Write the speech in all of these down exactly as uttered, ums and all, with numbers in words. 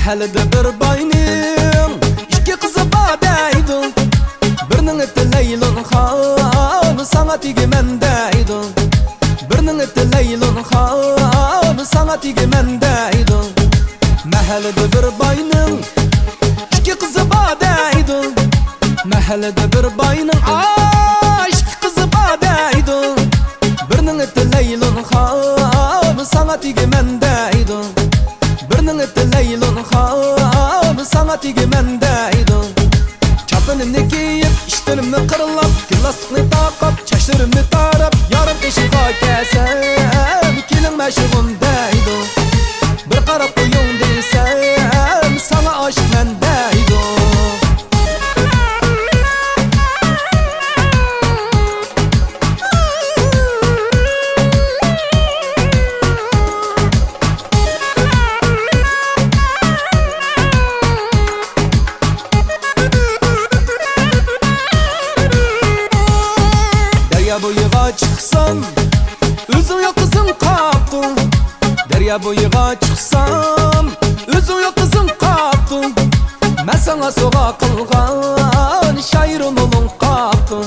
مەھەللىدە بىر باينىڭ ئىككى قىزى بار دەيدۇ. بىرىنىڭ ئېتى لەيلۇنخان، ساڭا تېگىمەن دەيدۇ. بىرىنىڭ ئېتى لەيلۇنخان، ساڭا تېگىمەن دەيدۇ. مەھەللىدە بىر باينىڭ ئىككى قىزى بار دەيدۇ. مەھەللىدە بىر باينىڭ ئاي ئىككى قىزى بار دەيدۇ. بىرىنىڭ ئېتى لەيلۇنخان، ساڭا تېگىمەن دەيدۇ. بىرىنىڭ ئېتى لەيلۇنخان، ساڭا تېگىمەن دەيدۇ. چاپىنىمنى كىيىپ، ئىشتىنىمنى قىرلاپ، گىلاسلىقنى تاقاپ، چاچلىرىمنى تاراپ، يارىم قېشىغا كەلسەم، كېلىڭ مەشۇغۇم دەيدۇ. بىر قاراپ قويۇڭ دېسەم، ساڭا ئاشىقمەن دەيدۇ. دەريا بويىغا چىقسام، ئۆزۈڭ يوق قىزىڭ قاپتۇ. دەريا بويىغا چىقسام، ئۆزۈڭ يوق قىزىڭ قاپتۇ. مەن ساڭا سوۋغا قىلغان شائىر مولۇڭ قاپتۇ.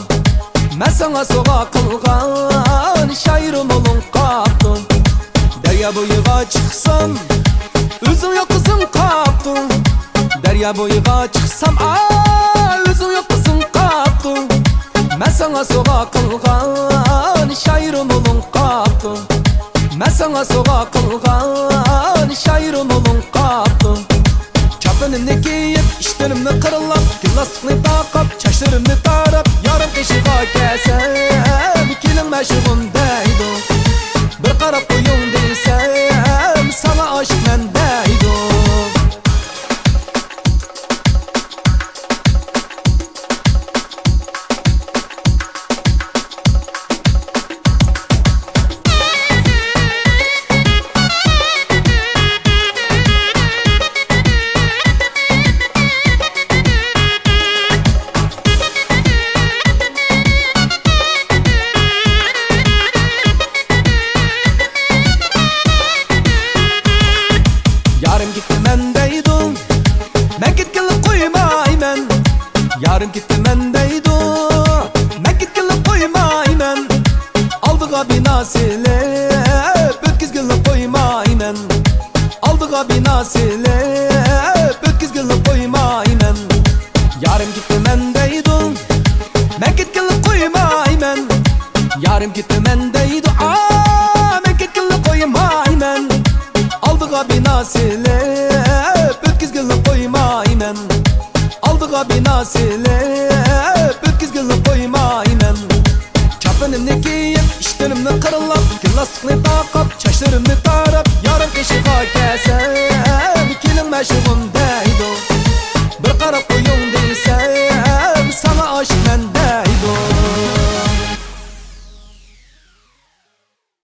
مەن ساڭا سوۋغا قىلغان شائىر مولۇڭ قاپتۇ. دەريا بويىغا چىقسام، ئۆزۈڭ يوق قىزىڭ قاپتۇ. دەريا بويىغا چىقسام، ئا، ئۆزۈڭ يوق قىزىڭ قاپتۇ. مەن ساڭا سوۋغا قىلغان شائىر مولۇڭ قاپتۇ. مەن ساڭا سوۋغا قىلغان شائىر مولۇڭ قاپتۇ. چاپىنىمنى كىيىپ، ئىشتىنىمنى قىرلاپ، گىلاسلىقنى تاقاپ، چاچلىرىمنى تاراپ، يارىم قېشىغا كەلسەم، كېلىڭ مەشۇغۇم دەيدۇ. بىر قاراپ قويۇڭ دېسەم، ساڭا ئاشىقمەن دەيدۇ. يارىم كېتىمەن دەيدۇ، مەن كەتكىلى قويمايمەن. يارىم كېتىمەن دەيدۇ، مەن كەتكىلى قويمايمەن. ئالدىغا بىنا سېلىپ، ئۆتكۈزگىلى قويمايمەن. ئالدىغا بىنا سېلىپ، ئۆتكۈزگىلى قويمايمەن. يارىم كېتىمەن دەيدۇ، مەن كەتكىلى قويمايمەن. يارىم كېتىمەن دەيدۇ، ئا، مەن كەتكىلى قويمايمەن. ئالدىغا بىنا سېلىپ، ئۆتكۈزگىلى قويمايمەن. ئالدىغا بىنا سېلىپ، ئۆتكۈزگىلى قويمايمەن. چاپىنىمنى كىيىپ، ئىشتىنىمنى قىرلاپ، گىلاسلىقنى تاقاپ، چاچلىرىمنى تاراپ، يارىم قېشىغا كەلسەم، كېلىڭ مەشۇغۇم